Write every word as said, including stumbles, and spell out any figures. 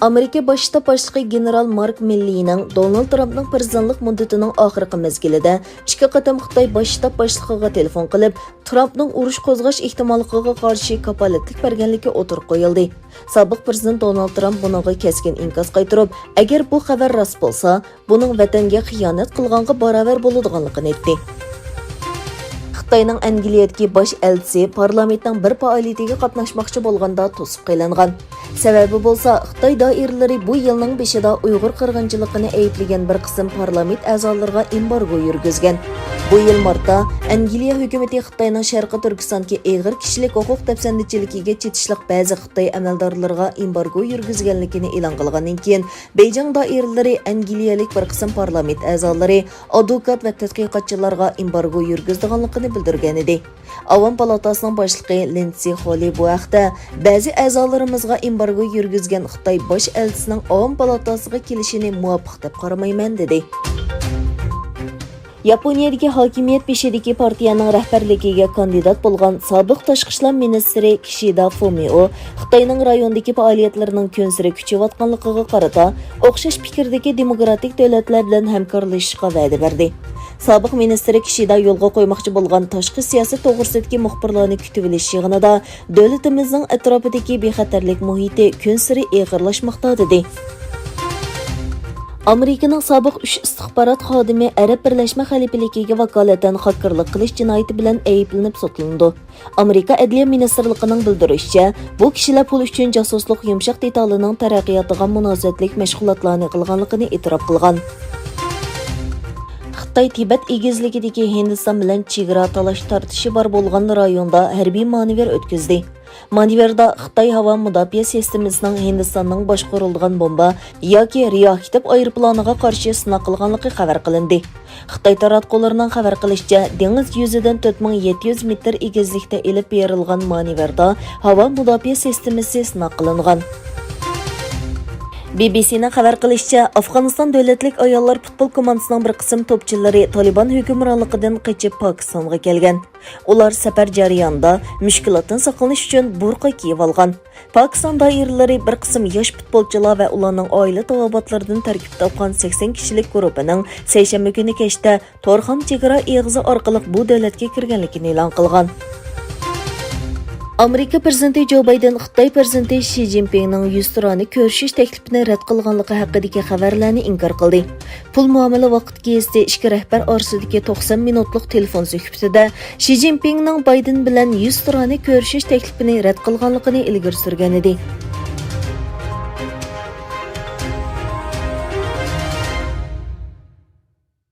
ئامېرىكا باش شتاب باشلىقى گېنېرال مارك مىللىنىڭ دونالد ترامپنىڭ پىرېزىدېنتلىق مۇددىتىنىڭ ئاخىرقى مەزگىلىدە ئىككى قېتىم خىتاي باش شتاب باشلىقىغا تېلېفون قىلىپ، ترامپنىڭ ئۇرۇش قوزغاش ئېھتىماللىقىغا قارشى كاپالەتلىك بەرگەنلىكى ئوتتۇرىغا قويۇلدى. سابىق پىرېزىدېنت دونالد ترامپ بۇنىڭغا كەسكىن ئىنكاس قايتۇرۇپ، ئەگەر بۇ خەۋەر راست بولسا، بۇنىڭ ۋەتەنگە خىيانەت قىلغانغا باراۋەر بولىدىغانلىقىنى ئېيتتى. خىتاينىڭ ئەنگلىيەدىكى باش ئەلچىسى پارلامېنتنىڭ بىر پائالىيىتىگە قاتناشماقچى بولغاندا توسۇپ قېلىنغان. سەۋەبى بولسا، خىتاي دائىرىلىرى بۇ يىلنىڭ بېشىدا ئۇيغۇر قىرغىنچىلىقىنى ئەيىبلىگەن بىر قىسىم پارلامېنت ئەزالىرىغا ئېمبارگو يۈرگۈزگەن. بۇ يىل مارتتا ئەنگلىيە ھۆكۈمىتى خىتاينىڭ شەرقىي تۈركىستاندىكى ئېغىر كىشىلىك ھوقۇق دەپسەندىچىلىكىگە چېتىشلىق بەزى خىتاي ئەمەلدارلىرىغا ئېمبارگو يۈرگۈزگەنلىكىنى ئېلان قىلغاندىن كېيىن، بېيجىڭ دائىرىلىرى ئەنگلىيەلىك بىر قىسىم پارلامېنت ئەزالىرى، ئادۋوكات ۋە تەتقىقاتچىلارغا ئېمبارگو يۈرگۈزىدىغانلىقىنى بىلدۈرگەنىدى. ئاۋام پالاتاسىنىڭ باشلىقى لىندسېي خولى بۇ ھەقتە، بەزى ئەزالىرىمىزغا ئېمبارگو يۈرگۈزگەن خىتاي باش ئەلچىسىنىڭ ئاۋام پالاتاسىغا كېلىشىنى مۇۋاپىق دەپ قارىمايمەن، دېدى. ياپونىيەدىكى ھاكىمىيەت بېشىدىكى پارتىيەنىڭ رەھبەرلىكىگە كاندىدات بولغان سابىق تاشقى ئىشلار مىنىستىرى كىشىدا فۇمىئو خىتاينىڭ رايوندىكى پائالىيەتلىرىنىڭ كۈنسېرى كۈچىيىۋاتقانلىقىغا قارىتا، ئوخشاش پىكىردىكى دېموكراتىك دۆلەتلەر بىلەن ھەمكارلىشىشقا ۋەدە بەردى. سابىق مىنىستىر كىشىدا يولغا قويماقچى بولغان تاشقى سىياسەت توغرىسىدىكى مۇخبىرلارنى كۈتۈۋېلىش يىغىنىدا، دۆلىتىمىزنىڭ ئەتراپىدىكى بىخەتەرلىك مۇھىتى كۈنسېرى ئېغىرلاشماقتا، دېدى. ئامېرىكىنىڭ سابىق ئۈچ ئىستىخبارات خادىمى ئەرەب بىرلەشمە خەلىپىلىكىگە ۋاكالىتەن خاككېرلىق قىلىش جىنايىتى بىلەن ئەيىبلىنىپ سوتلىنىدۇ. ئامېرىكا ئەدلىيە مىنىستىرلىقىنىڭ بىلدۈرۈشىچە، بۇ كىشىلەر پۇل ئۈچۈن جاسۇسلۇق يۇمشاق دېتالىنىڭ تەرەققىياتىغا مۇناسىۋەتلىك مەشغۇلاتلارنى قىلغانلىقىنى ئېتىراپ قىلغان. خىتاي تىبەت ئېگىزلىكىدىكى ھىندىستان بىلەن چېگرا تالاش تارتىشى بار بولغان رايوندا ھەربىي مانېۋىر ئۆتكۈزدى. مانېۋىردا خىتاي ھاۋا مۇداپىئە سىستېمىسىنىڭ ھىندىستاننىڭ باشقۇرۇلىدىغان بومبا ياكى رېئاكتىپ ئايروپىلانىغا قارشى سىناق قىلغانلىقى خەۋەر قىلىندى. خىتاي تاراتقۇلىرىنىڭ خەۋەر قىلىشىچە، دېڭىز يۈزىدىن تۆت مىڭ يەتتە يۈز مېتىر ئېگىزلىكتە ئېلىپ بېرىلغان مانېۋىردا ھاۋا مۇداپىئە سىستېمىسى سىناق قىلىنغان. بى بى سىنىڭ خەۋەر قىلىشىچە، ئافغانىستان دۆلەتلىك ئاياللار پۇتبول كوماندىسىنىڭ بىر قىسىم توپچىلىرى تالىبان ھۆكۈمرانلىقىدىن قېچىپ پاكىستانغا كەلگەن. ئۇلار سەپەر جەريانىدا مۈشكۈلاتتىن ساقلىنىش ئۈچۈن بۇرقا كىيىۋالغان. پاكىستان دائىرىلىرى بىر قىسىم ياش پۇتبولچىلار ۋە ئۇلارنىڭ ئائىلە تاۋابىئاتلىرىدىن تەركىب تاپقان سەكسەن كىشىلىك گۇرۇپپىنىڭ سەيشەنبە كۈنى كەچتە تورخام چېگرا ئېغىزى ئارقىلىق بۇ دۆلەتكە كىرگەنلىكىنى ئېلان قىلغان. ئامېرىكا پىرېزىدېنتى جو بايدېن خىتاي پىرېزىدېنتى شى جىنپىڭنىڭ يۈزتۇرانە كۆرۈشۈش تەكلىپىنى رەت قىلغانلىقى ھەققىدىكى خەۋەرلەرنى ئىنكار قىلدى. پۇل مۇئامىلە ۋاقىت گېزىتى ئىككى رەھبەر ئارىسىدىكى توقسان مىنۇتلۇق تېلېفون سۆھبىتىدە شى جىنپىڭنىڭ بايدېن بىلەن يۈزتۇرانە كۆرۈشۈش تەكلىپىنى رەت قىلغانلىقىنى ئىلگىرى سۈرگەنىدى.